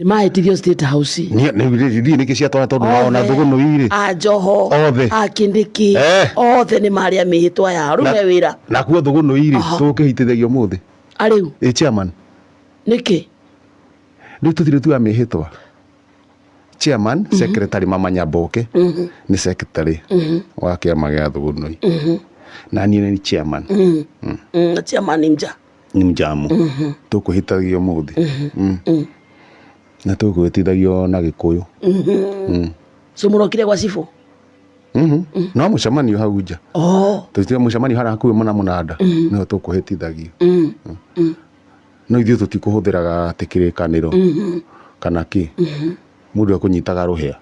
Nĩ mahĩtithio State House. Thiĩ nĩkĩ ciatwara tondũ ona thũgũnũ irĩ a Joho, Othe. a Kindiki, Eh. othe nĩ marĩa mĩhĩtwa yao rĩu me wĩra. Nakuo thũgũnũ irĩ tũkĩhitithagio ũmũthĩ. Arĩu Ĩ chairman. Nĩkĩ? Rĩu tũtirĩ tuoya mĩhĩtwa. Chairman, secretary Mama Nyaboke nĩ secretary wa kĩama gĩa Thũgũnũi. Na niĩ nĩ chairman. Na chairman nĩ nja. Nĩ mjamu. Tũkwĩhĩtithagio ũmũthĩ. Na tũkwĩhĩtithagio na Gĩkũyũ. So mũrokire gwa cibũ? No mũcemanio hau nja. Oh. Tũtire mũcemanio harĩa hakuhĩ mũna mũnanda. Nĩho tũkwĩhĩtithagio. No ithuĩ tũtikũhũthĩraga atĩ kĩrĩkanĩro kana kĩ. Mũndũ ekũnyitaga rũhĩa.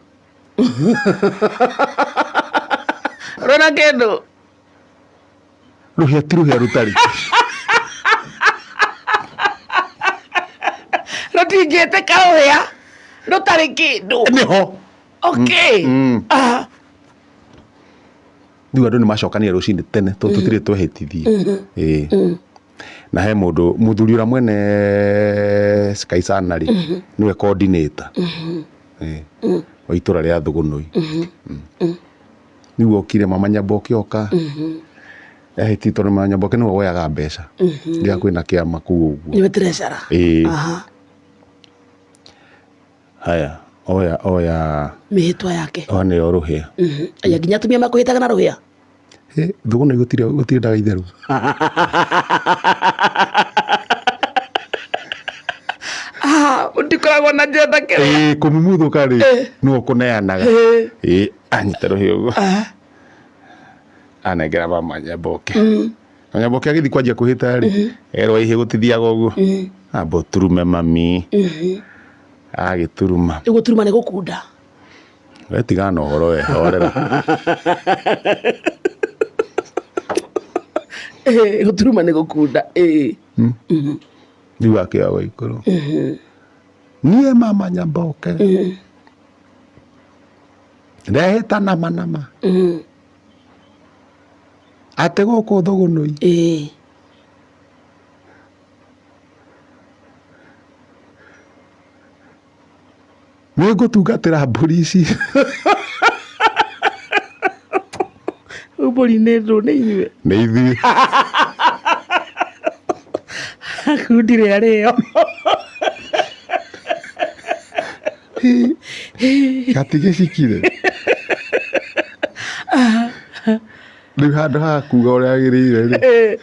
Rona kĩndũ. Rũhĩa ti rũhĩa rũtarĩ. Rũtingĩtĩka rũhĩa rũtarĩ kĩndũ. Nĩho. Okay. Ah. Rĩu andũ nĩ macokanire rũcinĩ tene tondũ tũtirĩ twehĩtithie. Ĩĩ. Na he mũndũ mũthuri ũrĩa mwene Sky Sanary nĩwe coordinator. Ĩĩ. Wa itũra rĩa Thũgũnũi. Rĩu okire Mama Nyaboke oka. Ehĩtithio tondũ Mama Nyaboke nĩwe woyaga mbeca rĩrĩa kwĩna kĩama kũu ũguo. Nĩwe treasurer. Ĩĩ. Aha. Haya, oya oya Mĩhĩtwa yake. Oya nĩyo rũhĩa. Aya nginya atumia makwĩhĩtaga na rũhĩa. Hĩ, Thũgũnũi gũtirĩ gũtirĩ ndaga itherũ. Ah, mũtikoragwo na njenda kĩrĩa. Ĩĩ, kũmumuthũka rĩ, nĩwe ũkũneanaga. Ĩĩ, anyita rũhĩa ũguo. Anengera Mama Nyaboke. Na Nyaboke agĩthiĩ kwanjia kwĩhĩta rĩ, erwo ihĩ gũtithiaga ũguo. Amba ũturume mami. Agĩturuma. Rĩu gũturuma nĩ gũkunda. We tigana na ũhoro we, horera. Ĩĩ, gũturuma nĩ gũkunda. Ĩĩ. Rĩu akĩoya igũrũ. Niĩ Mama Nyaboke. Ndehĩta nama nama. Atĩ gũkũ Thũgũnũi. Ĩĩ. Nĩ ngũtungatĩra mbũri ici. Mbũri nĩ ndũ nĩ inyuĩ. Nĩ ithuĩ. Kundi rĩa rĩo. Gatigĩcikire. Rĩu handũ ha kuga ũrĩa agĩrĩire rĩ,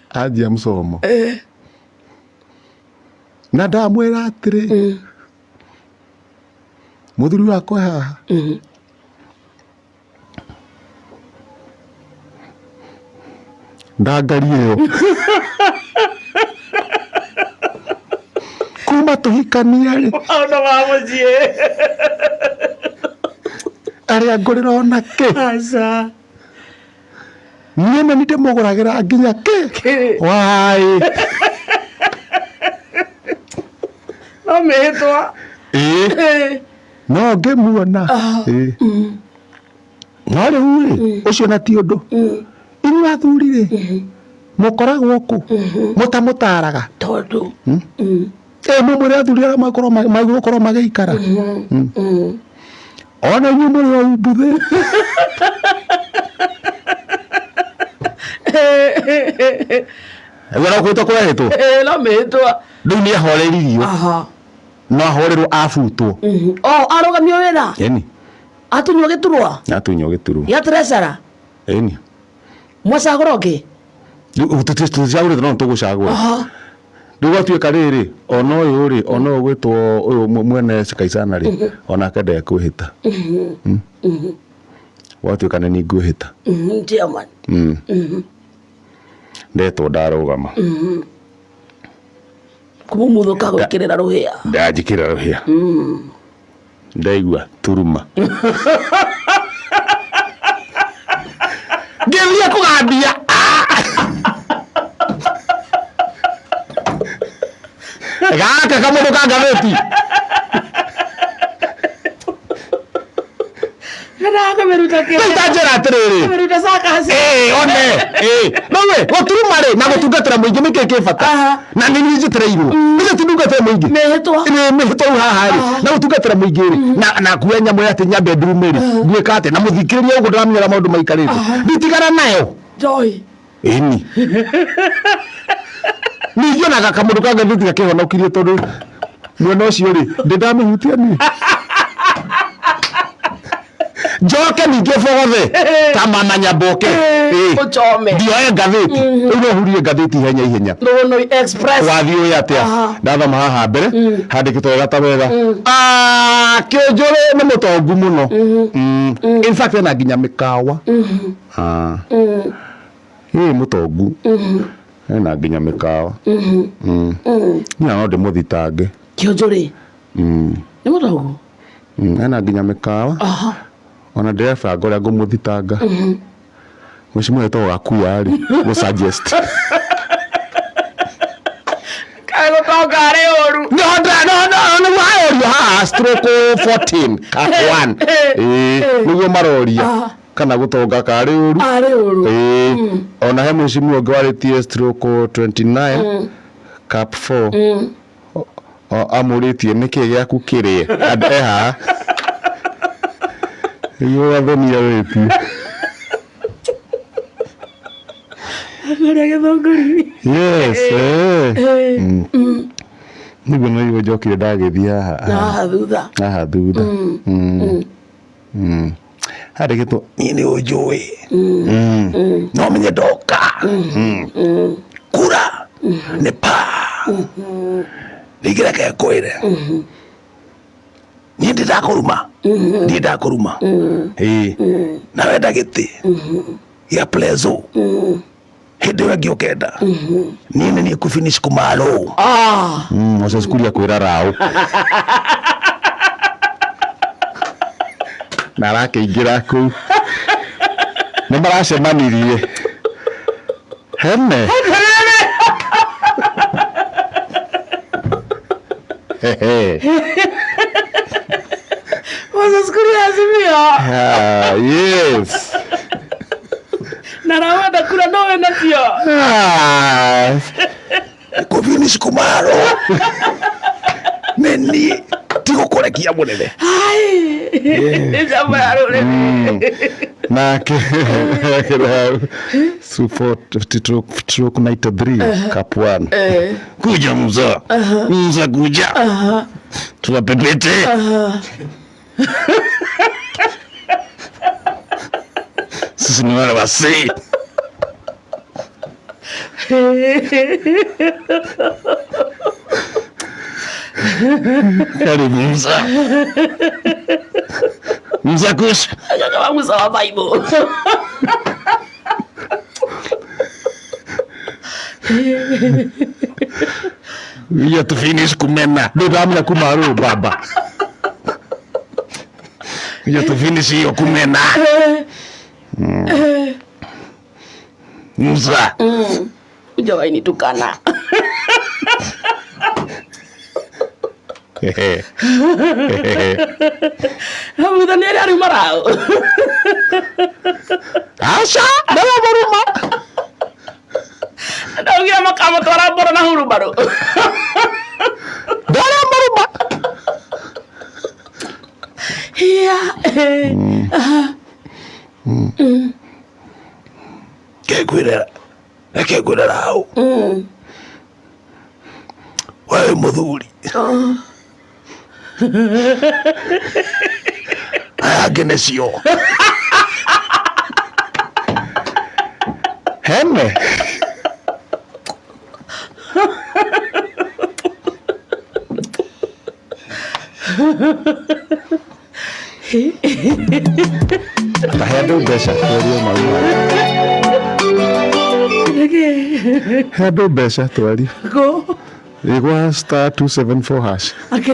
anjia mũcomo. Na ndamwĩra atĩrĩ, mũthuri wakwa e haha. Ndangari ĩyo. Kuma tũhikanie rĩ, Maũndũ ma mũciĩ. Arĩa ngũrĩra ona kĩ. Aca. Niĩ na nĩ ndĩmũgũragĩra nginya kĩ. Kĩ? Wai. No mĩhĩtwa. Ĩĩ. No ngĩmuona. Ĩĩ. No rĩu rĩ, ũcio na ti ũndũ. Inyuĩ athuri rĩ, mũkoragwo kũ? Mũtamũtaraga. Tondũ. Ĩ mũmwĩre athuri arĩa makorwo magũkorwo magĩikara. Ona inyuĩ mũrĩ o umbuthĩ. Ũguo no kwĩtwo kũrehĩtwo. Ĩĩ, no mĩhĩtwa. Rĩu nĩ ahoreririo. Aha. No ahorerwo abutwo. Oh, arũgamio wĩra. Ĩni. Atunywo gĩturwa. Atunywo gĩturwa. Gĩa treasurer. Ĩni. Mwacagũra ũngĩ? Tũticagũrĩte no tũgũcagũra. Rĩu gwatuĩka rĩrĩ, ona ũyũ rĩ, ona ũyũ gwĩtwo ũyũ mwene Kaisana rĩ, onake ndekwĩhĩta. Gwatuĩka nĩ niĩ ngwĩhĩta. Chairman. Ndetwo ndarũgama. Kũmumuthũka gwĩkĩrĩra rũhĩa. Ndanjĩkĩra rũhĩa. Ndaigua turuma. Ngĩthiĩ kũgambia. Gaka kamũndũ ka ngathĩti. Ndakũmĩruta Rĩu kĩrĩa? ta njĩra atĩrĩrĩ. Kũmĩruta circus. Ĩĩ, one ĩĩ no we gũturuma rĩ na gũtungatĩra mũingĩ nĩkĩ kĩ bata? Aha. Na nĩ niĩ njĩtĩrĩirwo nĩcio ti ndungatĩre mũingĩ. Mĩhĩtwa. Nĩ mĩhĩtwa rĩu haha rĩ na gũtungatĩra mũingĩ rĩ na kuoya nyamũ ya atĩ nyambe ndurume rĩ gwĩka atĩ na mũthikĩrĩria ũguo ndĩramenya ũrĩa maũndũ maikarĩte nditigana nayo. Njohi. Ĩni ningĩ ona kamũndũ ka ngathĩti gakĩhonokirie tondũ mwena ũcio rĩ ndĩ ndamĩhutia niĩ njoke ningĩ bogothe ta mama nyamboke. Ĩ. Ũchome. Ndioe ngathĩti rĩu no hurie ngathĩti ihenya ihenya. Rũnũi Express. Wathiĩ ũyũ atĩa? Aha. Ndathoma haha mbere handĩkĩtwo wega ta wega. Ah, Kĩũnjũrĩ nĩ mũtongu mũno. In fact ena nginya mĩkawa. Ah. Ĩ mũtongu ena nginya mĩkawa. Niĩ no ndĩmũthitange. Kĩonjũrĩ. Nĩ mũtongu. Ena nginya mĩkawa. Aha. Ona ndĩrebanga ũrĩa ngũmũthitanga mũcimũ wetagwo gakua rĩ gũ suggest. Kaĩ gũtonga arĩ ũru. No no no nĩguo harorio haha stroke 14 ka 1. Ĩĩ, nĩguo maroria kana gũtonga karĩ ũru. Arĩ ũru. Ĩĩ, ona he mũcimũ ũngĩ warĩtie stroke 29 cap 4 amũrĩtie nĩkĩ gĩaku kĩrĩe andũ e haha nĩguo gathoni arĩtie. Kũrĩa gĩthũngũri. Yes, eh. Nĩguo naiguo njokire ndagĩthiĩ haha. Haha thutha. Haha thutha handĩkĩtwo niĩ nĩ ũnjũĩ no menye ndoka kura nĩ pa ningĩ reke ngwĩre niĩ ndĩ ndakũruma ndiĩ ndakũruma ĩĩ na wenda gĩtĩ gĩa plezo hĩndĩ ĩyo ĩngĩ ũkenda niĩ nĩ niĩ kũfinish kũmarũ. Ah. Moses Kuria kwĩra raũ na arakĩingĩra kũu nĩ maracemanirie hene. Hehe. Moses Kuria Azimio. Ah, yes. Na rawenda kura no wĩ nacio. Ah. Kũfinish kũmarũ nĩ niĩ tigũkũrekia mũnene. Hai. Nĩ njamba ya rũrĩrĩ. Nake support stroke 93 cup 1 kuja mza mza kuja tuwapepete. Sisi ni wale wasii. Karibu mza mza kusha. Kama Musa wa Bible. Kuja tufinish kumena ndamenya kumaru baba kuja tufinish hiyo kumena mza. Hujawahi nitukana. Mutha nĩ arĩa aruma rao. Aca ndĩramũruma. Ndaugire makamũtwara mboro na hurumbarũ. Ndĩramũruma. Iya. Kengwĩre reke ngwĩre rau we wĩ mũthuri aya angĩ nĩcio hene. Tahe andũ mbeca twarie mauma. Nĩkĩ? He andũ mbeca twarie. Go. Ĩgwa *274#. Akĩ